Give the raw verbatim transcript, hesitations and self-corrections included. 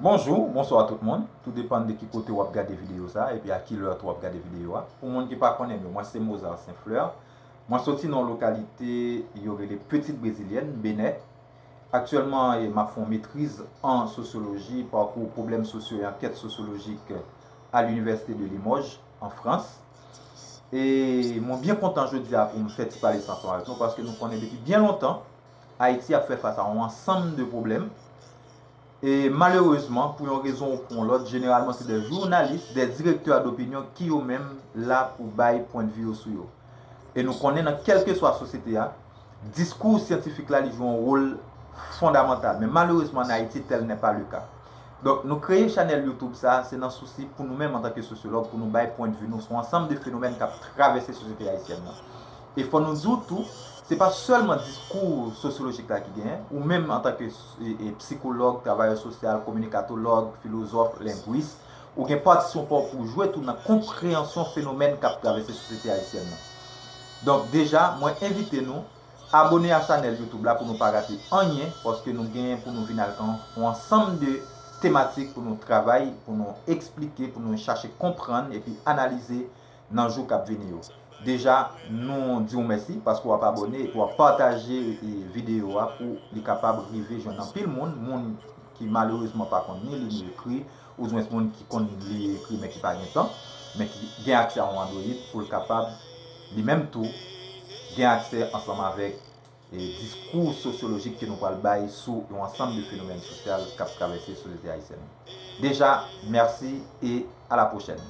Bonjou, bonswa tout moun. Tou depann de ki kote w ap gade videyo sa, epi a ki lè tou w ap gade videyo a. Pou moun ki pa konnen m, mwen se Mozart Saint Fleur. Mwen soti nan yon lokalite yo rele Petite Brésilienne, Benè. Aktyèlman, e, m ap fè yon metriz an sosyoloji, pakou pwoblèm sosyo e ankèt sosyolojik a l'Université de Limoges, an Frans. E mwen byen kontan jodi a pou m fè ti pale sa ansanm avèk nou, paske nou konnen depi byen lontan, Ayiti ap fè fas a yon ansanm de pwoblèm. E malerezman, pou yon rezon ou pou yon lòt, jeneralman se de jounalis, de direktè dopinyon ki yo menm la pou bay pwennvi yo sou yo. E nou konnen nan kèlkeswa sosyete a, diskou syantifik la li jwe yon wòl fondamantal. Men malerezman, an Ayiti, tel n'est pas le cas. Donk, nou kreye chanèl YouTube sa, se nan sousi pou nou menm antanke sosyològ, pou nou bay pwennvi nou sou ansanm de fenomèn k ap travèse sosyete ayisyèn nan. E fò nou di w tou, se pa sèlman diskou sosyolojik la ki genyen, ou menm antanke e, e, psikològ, travayè sosyal, kominikatològ, filozòf, lengwis, ou gen patisyon pa w pou w jwe tou nan konpreyansyon fenomèn k ap travèse sosyete ayisyèn nan. Donk, deja, mwen envite nou abone a chanèl YouTube la pou nou pa rate anyen, paske nou genyen pou nou vin ak yon, yon ansanm de tematik pou nou travay, pou nou eksplike, pou nou chache konprann epi analize nan jou k ap vini yo. Deja, nou di w mèsi paske w ap abone epi w ap pataje, e, videyo a pou li kapab rive jwenn anpil moun, moun ki malerezman pa konn ni li ni ekri, ouzwens moun ki konn li ekri men ki pa gen tan, men ki gen aksè a yon Android pou l kapab, li menm tou, gen aksè ansanm avèk, e, diskou sosyolojik ke nou pral bay sou yon ansanm de fenomèn sosyal k ap travèse sosyete ayisyèn. Deja, mèsi e a la pwochèn.